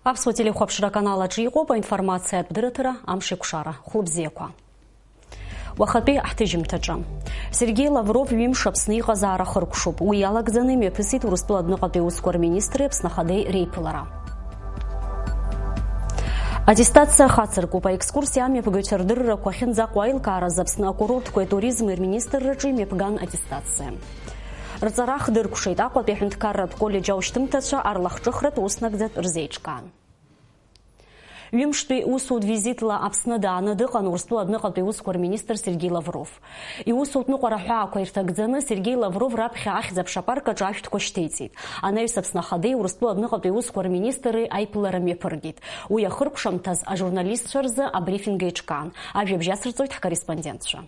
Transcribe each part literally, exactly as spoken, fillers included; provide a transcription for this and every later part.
Аԥсуа телехәаԥшра аканал аҿы иҟоуп аинформациатә дырраҭара Амшеикәшара. Хәлыбзиақәа. Уахатәи ҳҭыжьымҭаҿы. Сергеи Лавров ҩымш Аԥсны иҟазаара ахыркәшоуп. Уи иалагӡаны имҩаԥысит Урыстәыла адәныҟатәи аусқәа рминистри Аԥсны Ахадеи реиԥылара. Аттестациа хацыркуп. Аекскурсиа амҩаԥгаҩцәа рдыррақәа ахьынӡаҟоу аилкааразы Аԥсны акурортқәеи атуризми рминистрраҿы имҩаԥган аттестациа. Рҵара хдыркәшеит. Аҟәатәи аҳәынҭқарратә коллеџь аушьҭымҭацәа арлахҿыхратә уснагӡатә рзеиҿкаан. Ҩымштәи усутә визитла Аԥсны дааны дыҟан Урыстәыла адәныҟатәи аусқәа рминистр Сергеи Лавров. Иусутә ныҟәара аҳәаақәа ирҭагӡаны Сергеи Лавров раԥхьа ахьӡ-аԥша апарк аҿы ашәҭқәа шьҭеиҵеит. Анаҩс Аԥсны Ахадеи Урыстәыла адәныҟатәи аусқәа рминистри аиԥылара мҩаԥыргеит. Уи ахыркәшамҭаз ажурналистцәа рзы абрифинг еиҿкаан. Ажәабжь ацырҵоит ҳкорреспондентцәа.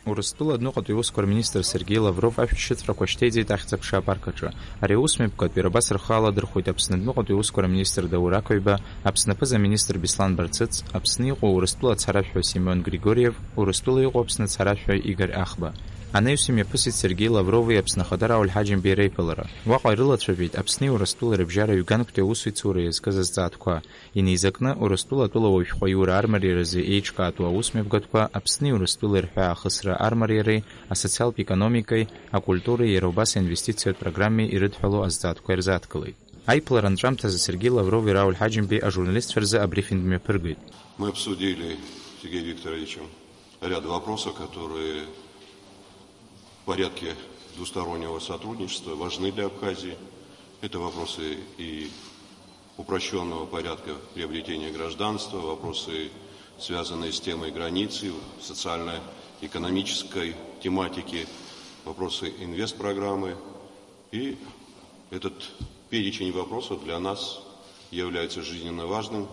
Урыстәыла адәныҟатәи аусқәа рминистр Сергеи Лавров ашәҭшьыҵәрақәа шьҭеиҵеит ахьӡ-аԥша апарк аҿы. Ари аус мҩаԥгатәи рабас рхы аладырхәеит Аԥсны адәныҟатәи аусқәа рминистр Даур Ақаҩба, Аԥсны аԥыза-министр Беслан Барцыц, Аԥсны иҟоу Урыстәыла ацҳаражәҳәаҩ Семион Григориев, Урыстәыла иҟоу Аԥсны ацҳаражәҳәаҩ Игорь Ахба. Анаҩс имҩаԥысит Сергеи Лаврови Аԥсны Ахада Рауль Ҳаџьымбеи реиԥылара. Уаҟа ирылацәажәеит Аԥсни Урыстәылеи рыбжьара ҩганктәи аусеицура иазкыз азҵаатәқәа. Инеизакны, Урыстәыла атәылауаҩ шәҟәаҩура армариаразы еиҿкаатәу аусмҩаԥгатәқәа Аԥсни Урыстәылеи рҳәаа ахысра армариареи, асоциалтә економикеи, акультуреи, иара убас аинвестициатә программеи ирыдҳәалоу азҵаатәқәа ирзааҭгылеит. Аиԥылара анҵәамҭазы Сергеи Лаврови Рауль Ҳаџьымбеи ажурналистцәа рзы абрифинг мҩаԥыргеит. Мы обсудили с Сергеем Викторовичем ряд вопросов, которые в порядке двустороннего сотрудничества важны для Абхазии. Это вопросы и упрощённого порядка приобретения гражданства, вопросы, связанные с темой границы, социально-экономической тематики, вопросы инвестпрограммы. И этот перечень вопросов для нас является жизненно важным.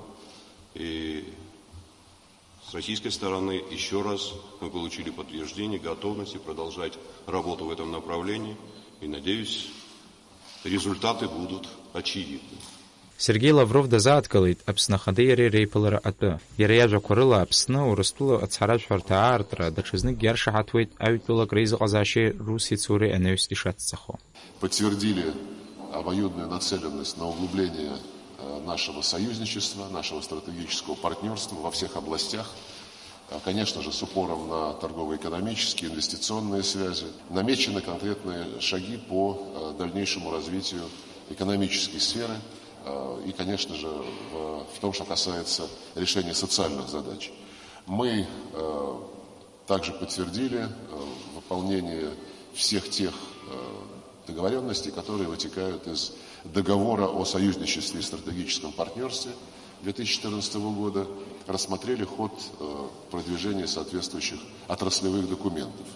И с российской стороны ещё раз мы получили подтверждение готовности продолжать работу в этом направлении. И, надеюсь, результаты будут очевидны. Сергеи Лавров дазааҭгылеит Аԥсны Ахадеи иареи реиԥылара атәы. Иара иажәақәа рыла, Аԥсны, Урыстәыла ацҳаражәҳәарҭа аартра, даҽазныкгьы иаршаҳаҭуеит аҩтәылак реизыҟазаашьеи русеицуреи анаҩс ишацҵахо. Подтвердили обоюдную нацеленность на углубление, э, нашего союзничества, нашего стратегического партнёрства во всех областях. Э, конечно же, с упором на торгово-экономические, инвестиционные связи. Намечены конкретные шаги по, э, дальнейшему развитию экономической сферы, э, и, конечно же, в, в том, что касается решения социальных задач. Мы, э, также подтвердили, э, выполнение всех тех, э, договорённостей, которые вытекают из Договора о союзничестве и стратегическом партнёрстве две тысячи четырнадцатого года, рассмотрели ход, э, продвижения соответствующих отраслевых документов.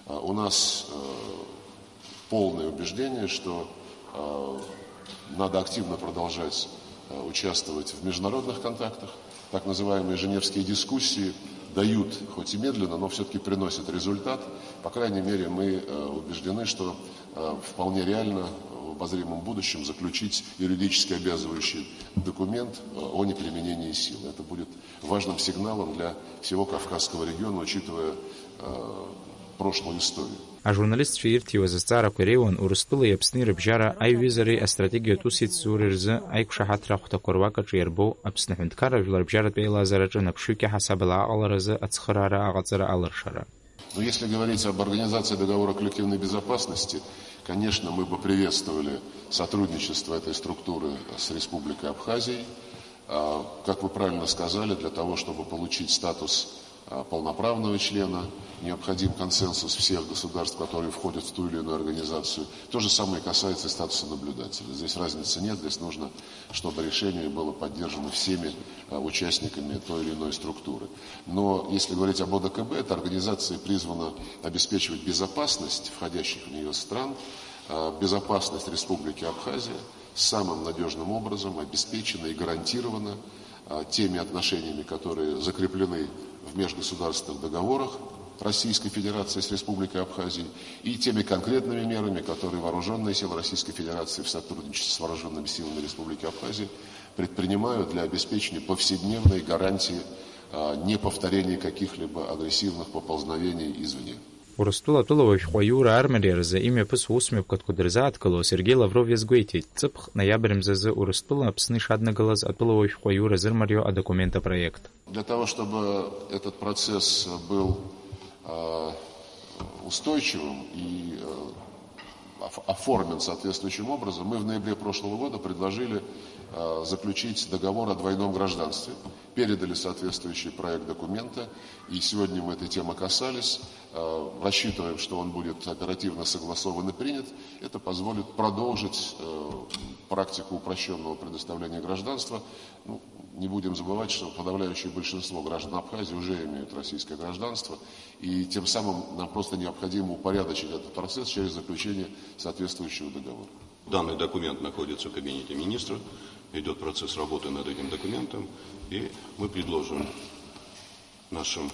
Э, у нас, э, полное убеждение, что, э, надо активно продолжать, э, участвовать в международных контактах. Так называемые Женевские дискуссии дают, хоть и медленно, но всё-таки приносят результат. По крайней мере, мы, э, убеждены, что, э, вполне реально в обозримом будущем заключить юридически обязывающий документ, э, о неприменении силы. Это будет важным сигналом для всего Кавказского региона, учитывая, э, прошлую историю. Ажурналистцәа ирҭиуаз азҵаарақәа иреиуан Урыстәылеи Аԥсни рыбжьара аиҩызареи астратегиатә усеицуреи рзы аиқәшаҳаҭра ахәҭақәа руак аҿы иарбоу Аԥсны аҳәынҭқарра жәларбжьаратә еилазаараҿы наԥшҩык иаҳасабала аҟаларазы ацхыраара аҟаҵара алыршара. Но если говорить об организации договора коллективной безопасности, конечно, мы бы приветствовали сотрудничество этой структуры с Республикой Абхазией. А, как вы правильно сказали, для того, чтобы получить статус, а, полноправного члена, необходим консенсус всех государств, которые входят в ту или иную организацию. То же самое касается и статуса наблюдателя. Здесь разницы нет, здесь нужно, чтобы решение было поддержано всеми, а, участниками той или иной структуры. Но если говорить об О Д К Б, эта организация призвана обеспечивать безопасность входящих в неё стран, а, безопасность Республики Абхазия самым надёжным образом обеспечена и гарантирована, а, теми отношениями, которые закреплены в межгосударственных договорах Российской Федерации с Республикой Абхазией, и теми конкретными мерами, которые вооружённые силы Российской Федерации в сотрудничестве с вооружёнными силами Республики Абхазия предпринимают для обеспечения повседневной гарантии, а, неповторения каких-либо агрессивных поползновений извне. Урыстәыла атәылауаҩ шәҟәы аиура армариаразы имҩаԥысуа усмҩаԥгатәқәа дырзааҭгыло Сергеи Лавров иазгәеиҭеит, ҵыԥх ноиабр мзазы Урыстәыла Аԥсны ишаднагалаз атәылауаҩ шәҟәы аиура зырмарио адокумент апроект. Для того, чтобы этот процесс был, э, устойчивым и, э, оф-, оформлен соответствующим образом, мы в ноябре прошлого года предложили, э, заключить договор о двойном гражданстве, передали соответствующий проект документа, и сегодня мы этой темы касались. Э, рассчитываем, что он будет оперативно согласован и принят. Это позволит продолжить, э, практику упрощенного предоставления гражданства. Ну, не будем забывать, что подавляющее большинство граждан Абхазии уже имеют российское гражданство, и тем самым нам просто необходимо упорядочить этот процесс через заключение соответствующего договора. Данный документ находится в кабинете министра, идёт процесс работы над этим документом, и мы предложим нашим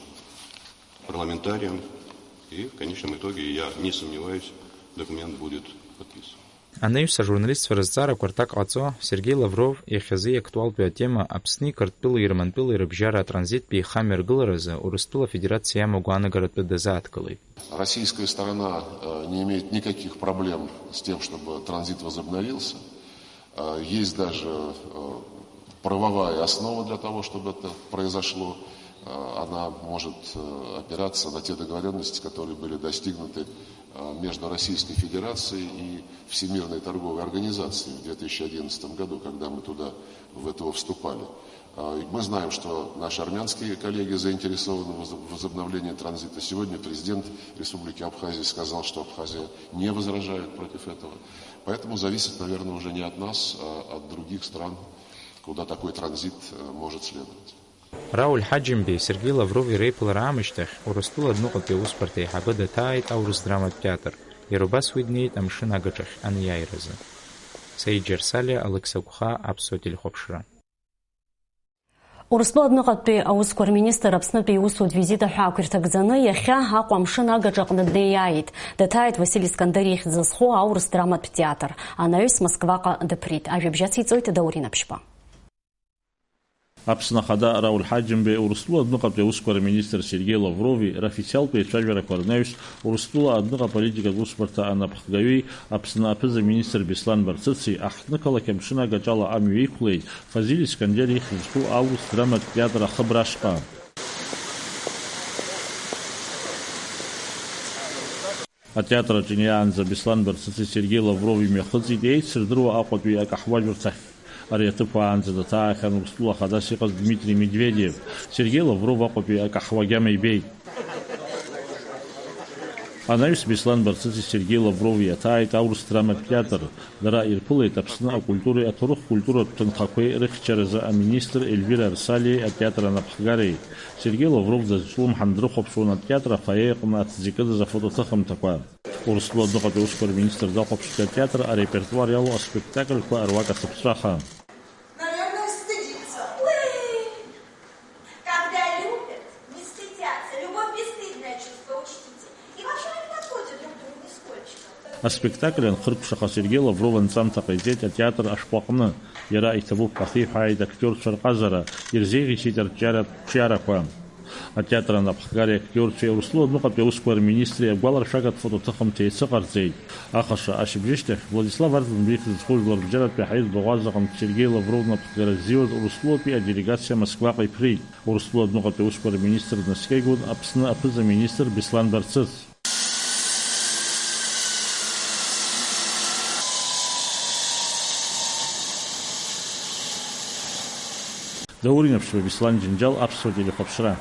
парламентариям, и в конечном итоге, я не сомневаюсь, документ будет подписан. Анаҩс ажурналистцәа рызҵаарақәа рҭак ҟаҵо, Сергеи Лавров иахьазы иактуалтәу атема Аԥсни Қырҭтәылеи Ермантәылеи рыбжьара атранзиттә еихамҩа ргыларазы Урыстәыла Афедерациа иамоу агәаанагаратәы дазааҭгылеит. Российская сторона, э, не имеет никаких проблем с тем, чтобы транзит возобновился. Э, есть даже, э, правовая основа для того, чтобы это произошло. Э, она может, э, опираться на те договорённости, которые были достигнуты, э, между Российской Федерацией и Всемирной торговой организацией в две тысячи одиннадцатом году, когда мы туда, в это вступали. А, и мы знаем, что наши армянские коллеги заинтересованы в возоб-, в возобновлении транзита. Сегодня президент Республики Абхазия сказал, что Абхазия не возражает против этого. Поэтому зависит, наверное, уже не от нас, а от других стран, куда такой транзит, э, может следовать. Рауль Ҳаџьымбеи Сергеи Лаврови реиԥылара аамышьҭахь, Урыстәыла адәныҟатәи аусбарҭа аиҳабы даҭааит аурыс драматә театр. Иара убас уи днеит амшын агаҿахь анеиааиразы. Саид Џьарсалиа, Алықьса Гәхаа, Аԥсуа телехәаԥшра. Урыстәыла адәныҟатәи аусқәа рминистр Аԥснытәи иусутә визит аҳәаақәа ирҭагӡаны иахьа Аҟәа амшын агаҿаҟны днеиааит. Даҭааит Василь Искандер ихьӡ зху аурыс драматә театр. Анаҩс Москваҟа дыԥрит. Ажәабжь ациҵоит Даурен Аԥшьба. Аԥсны Ахада Рауль Ҳаџьымбеи Урыстәыла адәныҟатәи аусқәа рминистр Сергеи Лаврови рофициалтә еицәажәарақәа рнаҩс Урыстәыла адәныҟа политикатә усбарҭа анапхгаҩи Аԥсны аԥыза-министр Беслан Барцыци аҳҭнықалақь амшын агаҿала амҩа иқәлеит Фазиль Искандер ихьӡ зху аурыс драматә театр ахыбра ашҟа. Атеатр аҿы инеиаанӡа Беслан Барцыци Сергеи Лаврови имҩахыҵит еицырдыруа Аҟәатәи акаҳуажәырҭахь. Ари аҭыԥ уаанӡа даҭаахьан Урыстәыла Ахадас иҟаз Дмитри Медведев. Сергеи Лавров Аҟәатәи акаҳуа агьама ибеит. Анаҩс Беслан Барцыци Сергеи Лаврови иаҭааит аурыс драматә театр. Дара ирԥылеит Аԥсны акультуреи аҭоурых-культуратә ҭынхақәеи рыхьчаразы аминистр Ельвира Арсалиеи атеатр анапхгареи. Сергеи Лавров дазҿлымҳан дрыхәаԥшуан атеатр афоие аҟны аҭӡы икыдыз афотоҭыхымҭақәа. Урыстәыла адәныҟатәи аусқәа рминистр дахәаԥшит атеатр арепертуар иалоу аспектакльқәа руак ацыԥҵәаха. Наверное, стыдится. Ой! Когда любят, не стыдятся. Любовь бесстыдное чувство, учтите. И вообще они подходят друг другу нисколько. Аспектакль анхыркәшаха Сергеи Лавров анҵамҭа ҟаиҵеит атеатр ашәҟәы аҟны. Иара иҭабуп ахиҳәааит актиорцәа рҟазара, ирзеиӷьеишьеит арҿиаратә қәҿиарақәа. Атеатр анапхгареи актиорцәеи Урыстәыла адәныҟатәи аусқәа рминистри агәаларшәагатә фотоҭыхымҭа еицыҟарҵеит. Ахаша ашьыбжьышьҭахь Владислав Арӡынба ихьӡ зху жәларбжьаратәи аҳаиртә баӷәаза аҟынтә Сергеи Лавров напхгара ззиуаз Урыстәылатәи аделегациа Москваҟа иԥрит. Урыстәыла адәныҟатәи аусқәа рминистр днаскьагон Аԥсны аԥыза-министр Беслан Барцыц. Даур Инаԥшьба, Беслан Џьынџьал, Аԥсуа телехәаԥшра.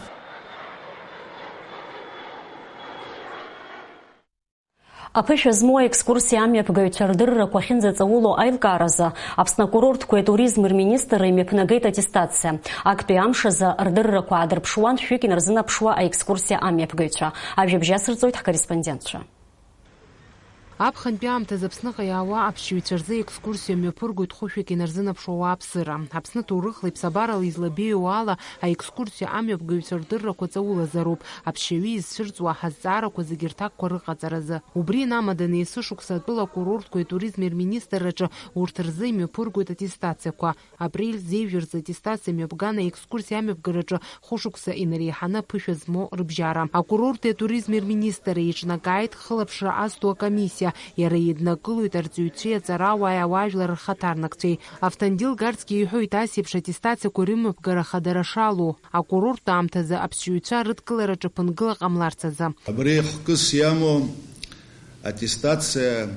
Аԥышәа змоу аекскурсиа амҩаԥгаҩцәа рдыррақәа ахьынӡаҵауло аилкааразы Аԥсны акурортқәеи атуризми рминистрра имҩаԥнагеит аттестациа. Актәи амш азы рдыррақәа аадырԥшуан шәҩык инарзынаԥшуа аекскурсиа амҩаԥгаҩцәа. Ажәабжь ацырҵоит ҳкорреспондентцәа. Аԥхынтәи аамҭазы Аԥсныҟа иаауа аԥсшьаҩцәа рзы аекскурсиа мҩаԥыргоит хәышәҩык инарзынаԥшуа ауааԥсыра. Аԥснытә урыхла иԥсабарала излабеиоу ала, аекскурсиа амҩаԥгаҩцәа рдыррақәа ҵаулазароуп, аԥсшьаҩы изцәырҵуа азҵаарақәа зегьы рҭакқәа рыҟаҵаразы. Убри инамаданы есышықәса атәыла акурортқәеи атуризми рминистрраҿы урҭ рзы имҩаԥыргоит аттестациақәа. Апрель зеижә рзы аттестациа мҩаԥган аекскурсиа амҩаԥгараҿы хәышықәса инареиҳаны аԥышәа змоу рыбжьара. Акурорти атуризми рминистр еиҿнакааит хылаԥшра азҭо акомиссиа. Иара иднакылоит арҵаҩцәеи аҵарауааи ауаажәлар рхаҭарнакцәеи. Автандил Гарцгьы иҳәоит, ас еиԥш аттестациақәа рымҩаԥгара хадара шалоу, акурорттә аамҭазы аԥсшьаҩцәа рыдкылараҿы ԥынгыла ҟамларц азы. Абри хкыс иамоу аттестациа,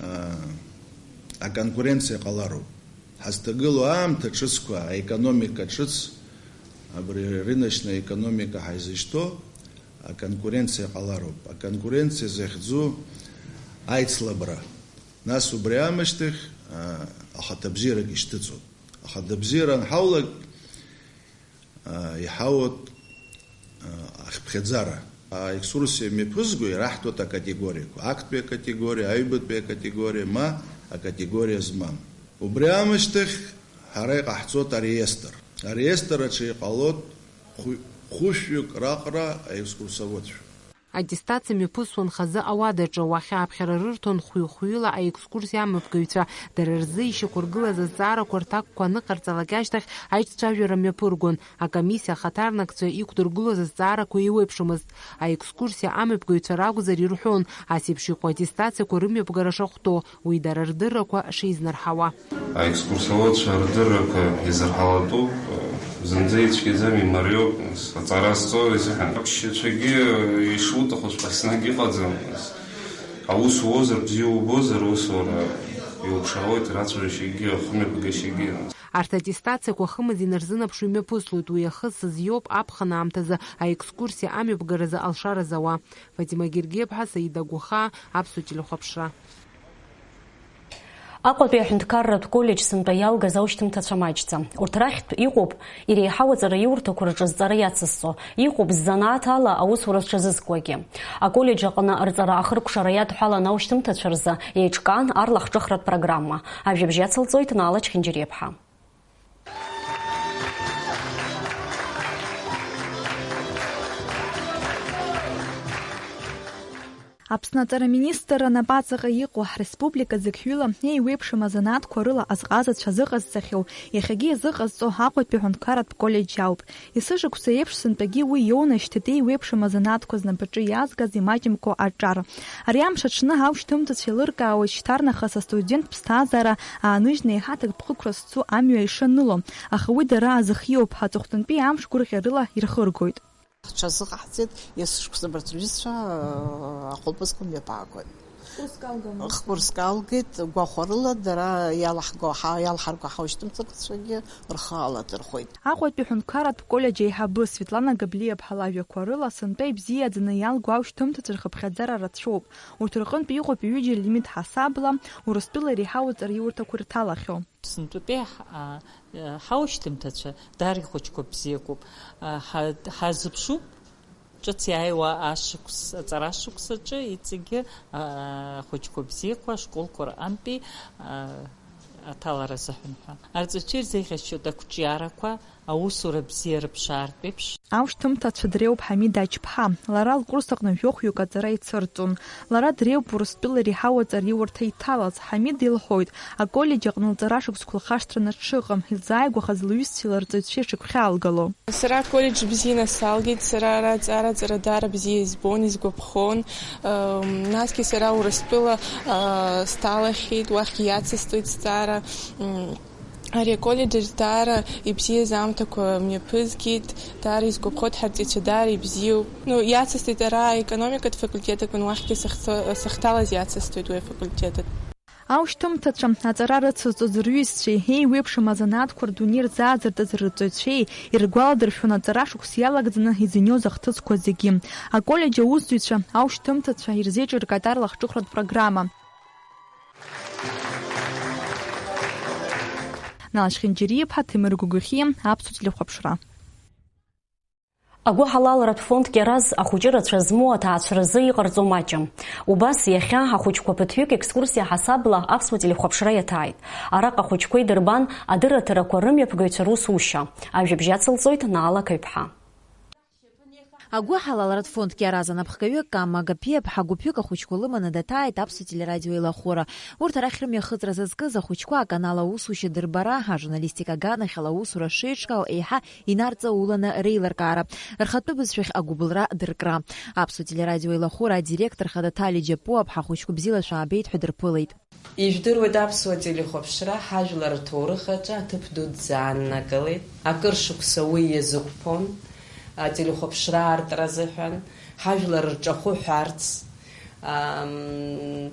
а, аконкуренциа ҟалароуп. Ҳазҭагылоу аамҭа ҿыцқәа, аекономика ҿыц, абри рыночная економика ҳаизышьҭоу, аконкуренциа ҟалароуп. Аконкуренциа захьӡу аицлабра. Нас убри аамышьҭахь, а, ахаҭабзиарак ишьҭыҵуеит. Ахаҭабзиара анҳаулак, а, иҳауеит, а, ахьԥхьаӡара. Аекскурсиа мҩаԥызго ираҳҭоит акатегориақәа, актәи акатегориа, аҩбатәи акатегориа, ма акатегориа змам. Убри аамышьҭахь ҳара иҟаҳҵоит ареестр. Ареестр аҿы иҟалоит хәы-, хәышәҩык раҟара аекскурсоводцәа. Аттестациа мҩаԥысуан хазы ауадаҿы, уахь ааԥхьара рырҭон хәҩы-хәҩыла аекскурсиа амҩаԥгаҩцәа. Дара рзы ишьақәыргылаз азҵаарақәа рҭакқәа аныҟарҵалак ашьҭахь аиҿцәажәара мҩаԥыргон. Акомиссиа ахаҭарнакцәа иқәдыргылоз азҵаарақәа еиуеиԥшымызт. Аекскурсиа амҩаԥгаҩцәа ракәзар ирҳәон, ас еиԥш иҟоу аттестациақәа рымҩаԥгара шахәҭоу, уи дара рдыррақәа шеизнарҳауа. Аекскурсоводцәа рдыррақәа изырҳалатәуп, зынӡа ицәгьаӡам, имариоуп, нас, аҵара зҵо изыҳәан. Аԥсшьацәагьы ишуҭаху еснагь иҟаӡам, нас, аус уозар, бзиа убозар, аусура иуԥшаауеит, рацәажәашьагьы, ахымҩаԥгашьагьы. Арҭ аттестациақәа ахымыз инарзынаԥшуа имҩаԥыслоит, уи ахысыз иоуп аԥхын аамҭазы аекскурсиа амҩаԥгаразы алшара зауа. Фатима Гергиаԥҳа, Саида Гәахаа, Аԥсуа телехәаԥшра. Аҟәатәи аҳәынҭқарратә коллеџь сынтәа иалгаз аушьҭымҭацәа маҷӡам. Урҭ рахьтә иҟоуп иреиҳау аҵараиурҭақәа рҿы зҵара иацызҵо, иҟоуп ззанааҭ ала аусура зҽазызкуагьы. Аколлеџь аҟны рҵара ахыркәшара иадҳәалан аушьҭымҭацәа рзы еиҿкаан арлахҿыхратә программа. Ажәабжь ацылҵоит Наала Чхинџьариаԥҳа. Аԥсны аҵара министр анапаҵаҟа иҟоу ҳреспублика зықьҩыла еиуеиԥшым азанааҭқәа рыла азҟазацәа зыҟазҵахьоу, иахьагьы иазыҟазҵо Аҟәатәи аҳәынҭқарратә коллеџь ауп. Есышықәса еиԥш сынтәагьы уи иоунашьҭит еиуеиԥшым азанааҭқәа знапаҿы иаазгаз имаҷымкәа аҿар. Ари амш аҽны аушьҭымҭацәа еилыркаауеит шьҭарнахыс астудент ԥсҭазаара ааныжьны еиҳа аҭакԥхықәра зцу амҩа ишаныло, аха уи дара азыхиоуп, аҵыхәтәантәи амш гәырӷьарыла ирхыргоит. Ҳҽазыҟаҳҵеит, есышықәса абарҭ рҩызцәа, э, ахәылԥазқәа мҩаԥаагоит. Хкурск алгама? Хкурск алгеит, гәахәарыла дара иалаҳго, ҳа-, иалҳарго ҳаушьҭымҭацәагьы рхы аладырхәеит. Аҟәатәи ҳәынҭқарратә коллеџь аиҳабы Светлана Габлиаԥҳа лажәақәа рыла, сынтәа ибзиаӡаны иалго аушьҭымҭацәа рхыԥхьаӡара рацәоуп. Урҭ рҟынтә иҟоуп ҩыџьа лимит ҳасабла Урыстәыла иреиҳау аҵараиурҭақәа ирҭалахьоу. Сынтәатәи ҳ-, а, ҳаушьҭымҭацәа даара ихәыҷқәа бзиақәоуп. А, ҳа-, ҳазыԥшуп ҿыц иааиуа ашықәс, аҵара ашықәс аҿы иҵегьы, а, ахәыҷқәа бзиақәа ашколқәа рҟынтәи, а, аҭалара азыҳәан ҳәа. Арҵаҩцәа ирзеиӷьасшьоит ақәҿиарақәа, аусура бзиа рыԥшаартә еиԥш. Аушьҭымҭацәа дреиуоуп Ҳамида Ачԥҳа. Лара лкурс аҟны жәохәҩык аҵара ицырҵон. Лара дреиуоуп Урыстәыла иреиҳау аҵараиурҭа иҭалаз. Ҳамида илҳәоит, аколлеџь аҟны лҵара шықәсқәа лхашҭраны дшыҟам, илзааигәахаз лҩызцәеи ларҵаҩцәеи шыгәхьаалгало. Сара аколлеџь бзианы салгеит, сара ара аҵара, аҵара даара бзиа избон, изгәаԥхон. Ам, насгьы сара Урыстәыла, а, сҭалахьеит, уахьгьы иацысҵоит сҵара. М, Ари аколлеџь аҿы даара ибзиаз аамҭақәа мҩаԥызгеит, даара исгәаԥхоит, ҳарҵаҩцәа даара ибзиоуп. Ну, иацысҵеит ара аекономикатә факультет акәын, уахьгьы сахьцо-, сахьҭалаз иацысҵоит уи афакультет. Аушьҭымҭацәа, аҵара рыцызҵоз рҩызцәеи, еиуеиԥшым азанааҭқәа рдунеи рзааӡыртыз рырҵаҩцәеи иргәаладыршәон аҵара шықәс иалагӡаны изыниоз ахҭысқәа зегьы. Аколлеџь аусзуҩцәа, аушьҭымҭацәа ирзеиҿыркааит арлахҿыхратә программа. Нала Шхинџьариа-иԥҳа, Ҭемыр Гогохиа, Аԥсуа телехәаԥшра. Агәыҳалалратә фонд Кьараз ахәыҷы рацәа змоу аҭаацәа рзы иҟарҵо маҷым. Убас иахьа ахәыҷқәа ԥыҭҩык екскурсиа ҳасабла аԥсуа телехәаԥшра иаҭааит. Араҟа ахәыҷқәа идырбан адырраҭарақәа рымҩаԥгаҩцәа русушьа. Ажәабжь ацылҵоит Наала Қаҩԥҳа. Агәыҳалалратә фонд Кьараз анапхгаҩы Кама Гапиаԥҳа гәыԥҩык ахәыҷқәа лыманы даҭааит аԥсуа телерадио еилахәыра. Урҭ арахь рымҩахыҵра зызкыз ахәыҷқәа аканал аусушьа дырбара, ажурналистика аганахьала аусура шеиҿкаау еиҳа инарҵауланы реилыркаара, рхатәы бызшәахь агәыбылра дыркра. Аԥсуа телерадио еилахәыра адиректор хада Ҭали Џьапуаԥҳа ахәыҷқәа бзиала шәаабеит ҳәа дырԥылеит. Ижәдыруеит аԥсуа телехәаԥшра ҳажәлар рҭоурых аҿы аҭыԥ дуӡӡа ааннакылеит. Акыр шықәса уи иазықәԥон ателехәаԥшра аартра азыҳәан, ҳажәлар рҿахәы ҳәарц, ам,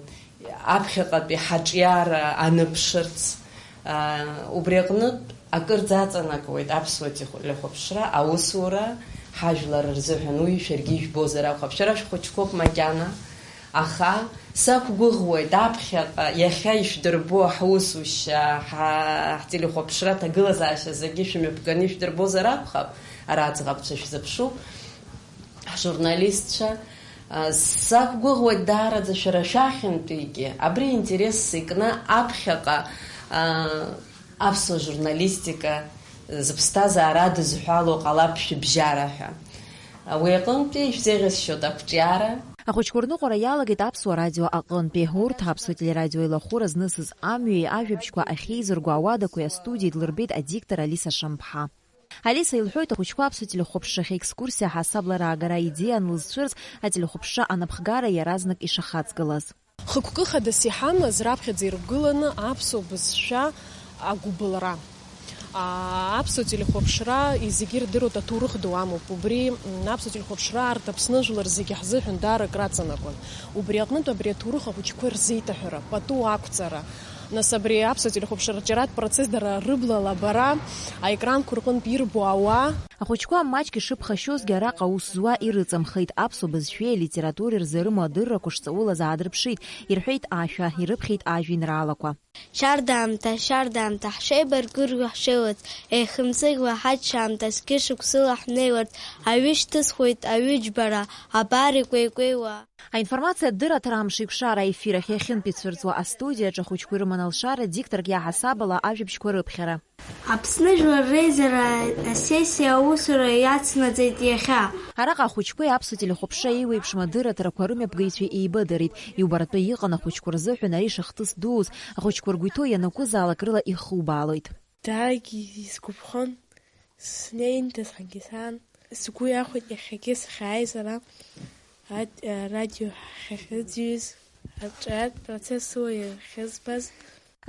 аԥхьаҟатәи ҳаҿиара аныԥшырц, а, убри аҟнытә акырӡа аҵанакуеит аԥсуа телехәаԥшра аусура ҳажәлар рзыҳәан, уи шәаргьы ижәбозар акәхап. Шәара шәхәыҷқәоуп макьана, аха сақәгәыӷуеит аԥхьаҟа иахьа ишәдырбо ҳусушьа, ҳа-, ҳтелехәаԥшра аҭагылазаашьа зегьы шәымҩаԥганы ишәдырбозар акәхап, ара аӡӷабцәа шәзыԥшуп. Ҳжурналистцәа, а, сақәгәыӷуеит даараӡа шәара шәахьынтәигьы, абри интерес икны аԥхьаҟа, а, аԥсуа журналистика зыԥсҭазаара адызҳәало ҟалап шәыбжьара ҳәа. Уи аҟынтәи ишәзеиӷьасшьоит ақәҿиара. Ахәыҷқәа рныҟәара иалагеит Аԥсуа радио аҟынтәи. Урҭ Аԥсуа телерадио илахәыра знысыз амҩеи ажәабжьқәа ахьеизырго ауадақәеи астудиеи длырбеит адиктор Алиса Шамԥҳа. Алиса илҳәоит, ахәыҷқәа аԥсуа телехәаԥшрахь екскурсиа ҳасабла раагара аидеиа анлызцәырҵ, ателехәаԥшра анапхгара иаразнак ишахаҵгылаз. Хықәкы хадас иҳамаз раԥхьаӡа иргыланы аԥсуа бызшәа агәыбылра. А, аԥсуа телехәаԥшра зегьы ирдыруеит, аҭоурых ду амоуп. Убри, м, аԥсуа телехәаԥшра арҭ Аԥсны жәлар зегьы ҳзыҳәан даара акраҵанакуан. Убри аҟнытә абри аҭоурых ахәыҷқәа рзеиҭаҳәара, пату ақәҵара, нас абри аԥсуа телехәаԥшра арҿиаратә процесс дара рыблала абара, аекранқәа рҟынтә ирбо ауаа. Ахәыҷқәа маҷк ишыԥхашьозгьы араҟа аус зуа ирыҵамхеит, аԥсуа бызшәеи алитературеи рзы ирымоу адыррақәа шҵаулаз аадырԥшит, ирҳәеит ашәа, ирыԥхьеит ажәеинраалақәа. Шьардаамҭа, шьардаамҭа, ҳшеибаргәырӷьо ҳшеилац, еихымсыӷьуа ҳачча аамҭа, зқьышықәсыла ҳнеиларц, аҩы шьҭысхуеит, аҩы џьбара, абар икәеикәеиуа. Аинформациа адырраҭара амш еиқәшара аефир ахь иахьынтә ицәырҵуа астудиаҿы ахәыҷқәа ирыман алшара дикторк иаҳасабала ажәабжьқәа рыԥхьара. Аԥсны Жәлар Реизара асессиа аусура иацнаҵеит иахьа. Араҟа ахәыҷқәеи аԥсуа телехәаԥшра еиуеиԥшым адырраҭарақәа рымҩаԥгаҩцәеи еибадырит. Иубаратәы иҟан ахәыҷқәа рзыҳәан ари шахҭыс дуз, ахәыҷқәа ргәы иҭоу ианакәызаалак рыла ихубаалоит. Дааргьы исгәаԥхон, снеин дасҟангьы саан, сгәы иахәеит иахьагьы сахьааиз ара, ад-, радио ҳахьыӡҩыз, аҿиаратә процесс сыла иахьызбаз.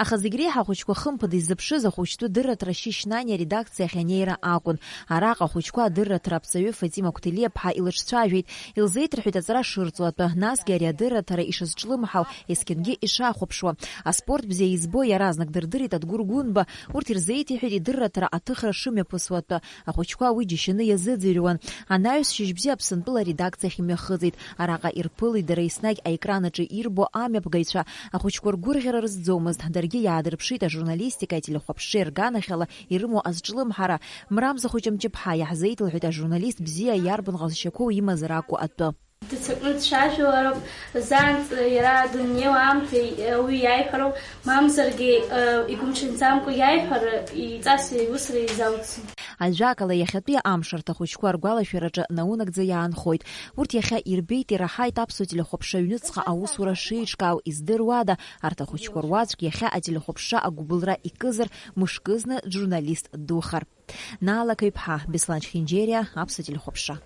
Аха зегь реиҳа ахәыҷқәа хымԥада иззыԥшыз ахәыҷтәы дырраҭара Шьышьнани аредакциа ахь анеира акәын. Араҟа ахәыҷқәа адырраҭара аԥҵаҩы Фатима Қәҭелиаԥҳа илыҿцәажәеит, илзеиҭарҳәеит аҵара шырҵо атәы, насгьы ари адырраҭара ишазҿлымҳау есқьынгьы ишахәаԥшуа. Аспорт бзиа избо иаразнак дырдырит Адгәыр Гәынба, урҭ ирзеиҭеиҳәеит идырраҭара аҭыхра шымҩаԥысуа атәы. Ахәыҷқәа уи џьашьаны иазыӡырҩуан. Анаҩс шьыжьбзиа Аԥсынтәыла аредакциахь имҩахыҵит. Араҟа ирԥылеит дара еснагь аекран аҿы ирбо амҩаԥгаҩцәа. Ахәыҷқәа ргәырӷьара рызӡомызт, даргьы иаадырԥшит ажурналистикеи ателехәаԥшреи рганахьала ирымоу азҿлымҳара. Мрамза Хәыҷамҷыԥҳа иаҳзеиҭалҳәеит ажурналист бзиа иарбан ҟазшьақәоу имазар акәу атәы. Дццакны дцәажәалароуп, заанаҵ иара дымнеиуа аамҭа уи иаиҳәароуп, мамзаргьы, игәымҽанӡамкәа иаиҳәар, иҵас иусура изалҵӡом. Ажәакала, иахьатәи амш арҭ ахәыҷқәа ргәалашәараҿы наунагӡа иаанхоит. Урҭ иахьа ирбеит, ираҳаит аԥсуа телехәаԥшра аҩныҵҟа аусура шеиҿкаау, издыруада, арҭ ахәыҷқәа руаӡәк иахьа ателехәаԥшра агәыбылра икызар, мышкызны журналист духар. Наала Қаҩԥҳа, Беслан Чхинџьериа, аԥсуа телехәаԥшра.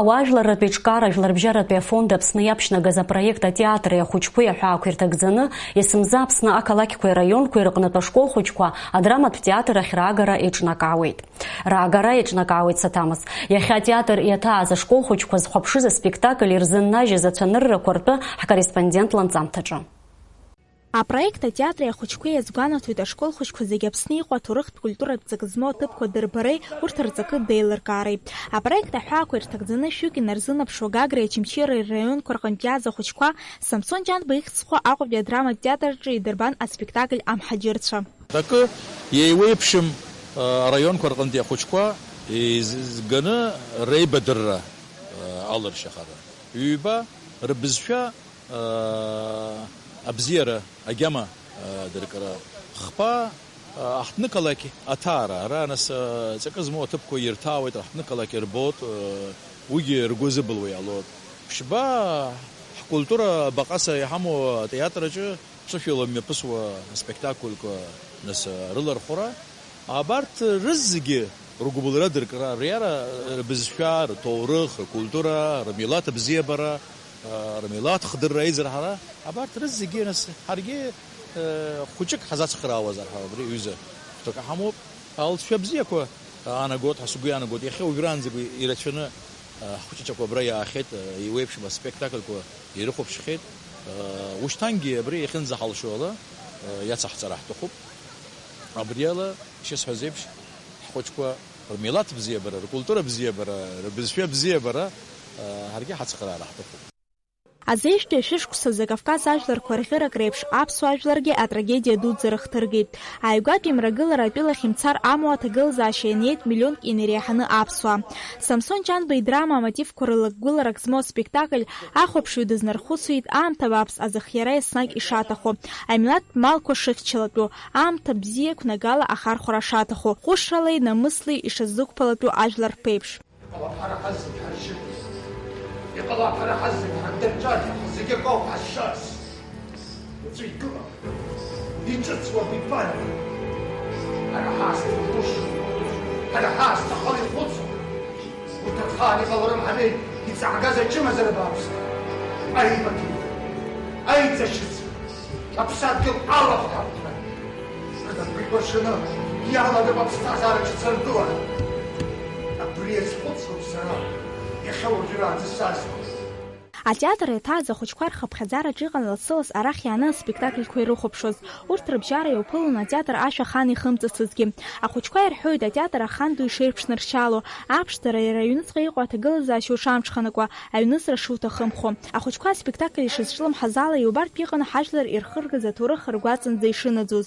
Ауаажәларратә еиҿкаара жәларбжьаратәи афонд Аԥсны иаԥшьнагаз апроект атеатри ахәыҷқәеи аҳәаақәа ирҭагӡаны, есымза Аԥсны ақалақьқәеи араионқәеи рыҟнытә ашкол хәыҷқәа адраматә театр ахь раагара еиҿнакаауеит. Раагара еиҿнакаауеит саҭамыз. Иахьа атеатр иаҭааз ашкол хәыҷқәа зхәаԥшыз аспектакль ирзыннажьыз ацәаныррақәа ртәы ҳкорреспондент ланҵамҭаҿы. Апроект атеатри ахәыҷқәеи иазгәанаҭоит ашкол хәыҷқәа зегьы Аԥсны иҟоу аҭоурыхтә культуратә ҵакы змоу аҭыԥқәа дырбареи урҭ рҵакы деилыркаареи. Апроект аҳәаақәа ирҭагӡаны шәҩык инарзынаԥшуа Гагреи Очамчыреи рраионқәа рҟынтә иааз ахәыҷқәа Самсон Ҷанба ихьӡ зху Аҟәатәи адраматә театр аҿы идырбан аспектакль Амҳаџьырцәа. Акы иеиуеиԥшым, а, араионқәа рҟынтәи ахәыҷқәа Изганы реибадырра, э, алыршьахара. Ҩба, рыбызшәа, э, абзиара, агьама, э, дыркра. Хԥа, э, аҳҭнықалақь аҭаара. Ара, нас, э, ҵакы змоу аҭыԥқәа ирҭаауеит, аҳҭнықалақь рбоит, э, уигьы ргәы зыбылуа иҟалоит. Ԥшьба, ҳкультура абаҟаса иҳамоу атеатр аҿы ԥсышәала мҩаԥысуа аспектакльқәа, нас, рылархәра, абарҭ рызегьы ргәыбылра дыркра, риара рбызшәа, рҭоурых, ркультура, рмилаҭ абзиабара, рмилаҭ хдырра, аизырҳара, абарҭ рызегьы, нас, ҳаргьы, хәыҷык ҳазацхраауазар ҳәа, абри аҩыза хәҭакы ҳамоуп. Алҵшәа бзиақәа аанагоит ҳәа сгәы иаанагоит, иахьа уажәраанӡагьы ирацәаны, ҳхәыҷыҷақәа абра иаахьеит, еиуеиԥшым аспектакльқәа ирыхәаԥшхьеит. Ушьҭангьы абри иахьынӡаҳалшо ала, иацаҳҵара ҳҭахуп. Абри ала, ишысҳәаз еиԥш, ҳхәыҷқәа рмилаҭ бзиабара, ркультура бзиабара, рбызшәа бзиабара, ҳаргьы ҳацхраара ҳҭахуп. Азеижәтәи ашәышықәсазы Кавказ ажәларқәа рӷьырак реиԥш аԥсуа жәларгьы атрагедиа дуӡӡа рыхҭыргеит. Ааигәатәи имрагылара атәылахь имцар амуа аҭагылазаашьа ианиеит миллионк инареиҳаны аԥсуаа. Самсон Ҷанба идрама амотивқәа рыла гәыларак змоу аспектакль ахәаԥшҩы дызнархәыцуеит аамҭа бааԥс азыхиара еснагь ишаҭаху, амилаҭтә малқәа шыхьчалатәу, аамҭа бзиа қәнагала ахархәара шаҭаху, ҟәышралеи намыслеи ишазықәԥалатәу ажәлар рԥеиԥш. Иҟалап ҳара ҳазегь ҳаршьырц. Иҟалап ҳара ҳазегь ҳардырҵәар, ҳара зегь акоуп ҳазшаз. Уаҵәы игылап, иҿыцуа абиԥарақәа. Ҳара ҳаасҭа ирҟәышуп, ҳара ҳаасҭа ахала ихәыцуп. Урҭ рхаан иҟаларым ҳамеи иҵаагаз ачымазара бааԥс. Аибакьра, аиҵашьыцра, аԥсадгьыл алахәҳарҭа. Рнапы икәыршаны иалагап аԥсҭазаара ҿыцыртәыла. Абри азхәыцроуп сара иахьа уажәраанӡа сазхәыц. Атеатр иаҭааз ахәыҷқәа рхыԥхьаӡараҿы иҟан лассы-ласс арахь иааны аспектакльқәа ирыхәаԥшуаз. Урҭ рыбжьара иуԥылон атеатр ашә ахан ихымҵыцызгьы. Ахәыҷқәа ирҳәоит, атеатр ахан ду ишеиԥшнаршьало, аԥшӡара иара аҩныҵҟа иҟоу аҭагылазаашьа ушамҽханакуа, аҩныҵра шуҭахымхо. Ахәыҷқәа аспектакль ишазҿлымҳаз ала иубартә иҟан ҳажәлар ирхыргаз аҭоурых ргәаҵанӡа ишынаӡоз.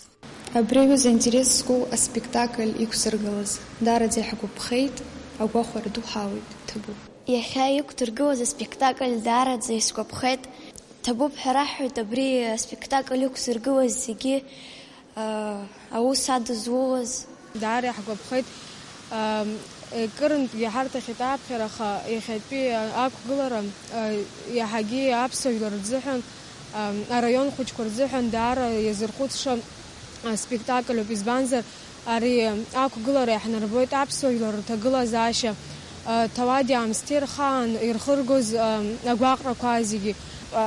Абри аҩыза аинтерес зқәу аспектакль иқәзыргылаз даараӡа иҳгәаԥхеит, агәахәара ду ҳауит, ҭабуп. Иахьа иқәдыргылаз аспектакль даараӡа исгәаԥхеит. Ҭабуп ҳәа раҳҳәоит абри аспектакль иқәзыргылаз зегьы, аа, аус адызулаз. Даара иаҳгәаԥхеит, аа, кырынтәгьы ҳарҭахьеит аԥхьара, аха иахьатәи ақәгылара, аа, иаҳагьы аԥсуа жәлар рзыҳәан, аа, араион хәыҷқәа рзыҳәан даара иазырхәыцша аспектакльоуп, избанзар, ари ақәгылара иаҳнарбоит аԥсуа жәлар рҭагылазаашьа, ҭауади-аамсҭеи рхаан ирхыргоз агәаҟрақәа зегьы.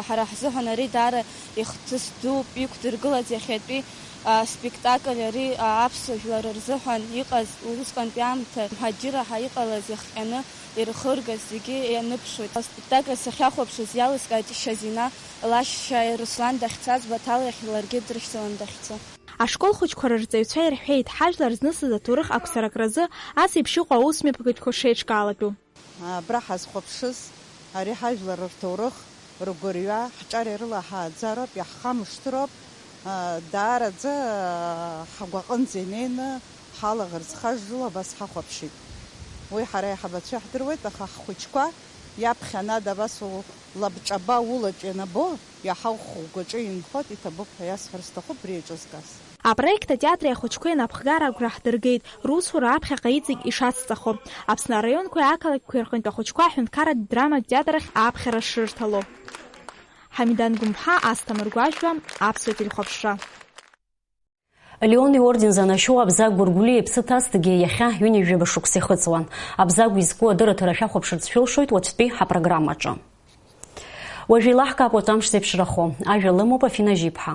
Ҳара ҳзыҳәан ари даара ихҭыс дууп, иқәдыргылаз иахьатәи аспектакль ари аԥсуа жәлар рзыҳәан иҟаз усҟантәи аамҭа, мҳаџьыраа иҟалаз иахҟьаны ирхыргаз зегьы ианыԥшуеит. Аспектакль сахьахәаԥшыз иалыскааит Шьазина лашьцәа Руслан дахьцаз, Баҭал иахь ларгьы дрышьҭалан дахьцо. Ашкол хәыҷқәа рырҵаҩцәа ирҳәеит, ҳажәлар знысыз аҭоурых ақәсаракразы ас еиԥш иҟоу аусмҩаԥгатәқәа шеиҿкаалатәу. Абра ҳазхәаԥшыз, ари ҳажәлар рҭоурых, ргәырҩа, ҳҿар-иарыла ҳааӡароуп, иаҳхамышҭыроуп. Даараӡа ҳгәаҟынӡа инеины ҳалаӷырӡ хажжыла абас ҳахәаԥшит. Уи ҳара аиҳабацәа иаҳдыруеит, аха ҳхәыҷқәа иаԥхьа анада абас улабҿаба улаҿ ианабо, иаҳа ухәыгәаҿы инхоит, иҭабуп ҳәа иасҳәар сҭахуп абри еиҿызкааз. Апроект атеатри ахәыҷқәеи анапхгара агәра ҳдыргеит, русура аԥхьаҟа иҵегь ишацҵахо. Аԥсны араионқәеи ақалақьқәеи рҟынтә ахәыҷқәа аҳәынҭқарратә драматә театр ахь ааԥхьара шрырҭало. Ҳамидан Гәымԥҳа, Асҭамыр Гәажәба, Аԥсуа телехәаԥшра. Леон иорден занашьоу Абзагә Гәыргәлиа иԥсы ҭазҭгьы иахьа ҩынҩажәаба шықәса ихыҵуан. Абзагә изку адырраҭара шәахәаԥшырц шәылшоит уаҵәтәи ҳапрограммаҿы. Уажә еилаҳкаап уаҵәы амш зеиԥшрахо. Ажәа лымоуп Афина Жьиԥҳа.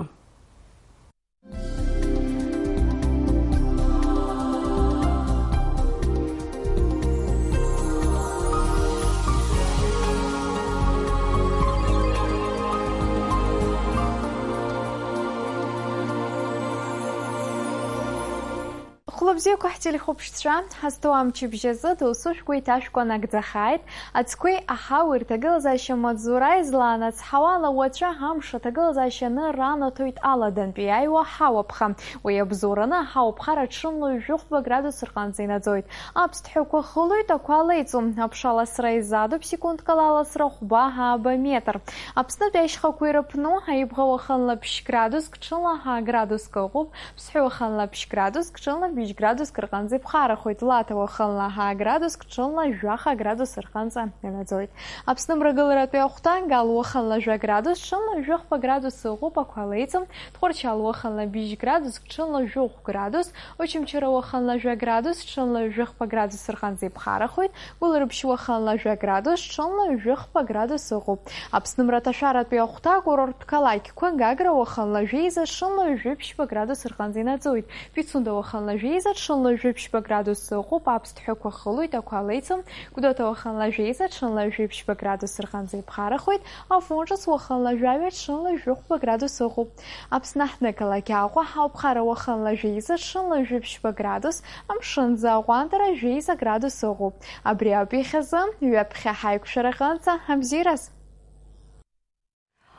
Бзиақәа ҳтелехәаԥшцәа, ҳазҭоу амчыбжь азы досу шәгәы иҭашәкуа нагӡахааит. Ацқәеи аҳауеи рҭагылазаашьа маҵзура излаанацҳауала, уаҵәы амш аҭагылазаашьа анырра анаҭоит аладантәи иааиуа ҳауаԥха. Уи абзоураны аҳауаԥхара ҽынла жәохәба градус рҟынӡа инаӡоит. Аԥсҭҳәақәа хылоит, ақәа леиҵом. Аԥша ласра изадуп, секундк ала аласра хәба ааба метр. Аԥснытәи ашьхақәа ирыԥну, аибӷа уахынла ԥшь градуск, ҽынла ҳа градуск ыҟоуп. Ԥсҳәы уахынла ԥшь градуск, ҽынла быжь градуск рҟынӡа иԥхарахоит. Лаҭа уахынла ҳа градуск, ҽынла жәаха градус рҟынӡа инаӡоит. Аԥсны мрагыларатәи ахәҭа, Гал уахынла жәа градус, ҽынла жәохәба градус ыҟоуп, ақәа леиҵом. Тҟәарчал уахынла быжь градуск, ҽынла жәохә градус. Очамчыра уахынла жәа градус, ҽынла жәохәба градус рҟынӡа иԥхарахоит. Гәылрыԥшь уахынла жәа градус, ҽынла жәохәба градус ыҟоуп. Аԥсны мраҭашәаратәи ахәҭа, акурорттә қалақьқәа, Гагра уахынла жәеиза, ҽынла жәиԥшьба градус рҟынӡа инаӡоит. Пицунда уахынла жәеиза, ҽынла жәиԥшьба градус ыҟоуп. Аԥсҭҳәақәа хылоит, ақәа леиҵом. Гәдоуҭа уахынла жәеиза, ҽынла жәиԥшьба градус рҟынӡа иԥхарахоит. Афон ҿыц уахынла жәаҩа, ҽынла жәохәба градус ыҟоуп. Аԥсны аҳҭнықалақь Аҟәа, ҳауԥхара уахынла жәеиза, ҽынла жәиԥшьба градус, амшынӡы аҟәандара жәеиза градус ыҟоуп. Абри ауп иахьазы, ҩаԥхьа ҳаиқәшәараҟынӡа абзиараз.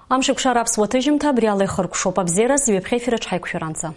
Амшеикәшара аԥсуа ҭыжьымҭа абри ала ихыркәшоуп. Абзиараз, ҩаԥхьа ефир аҿы ҳаиқәшәаранӡа.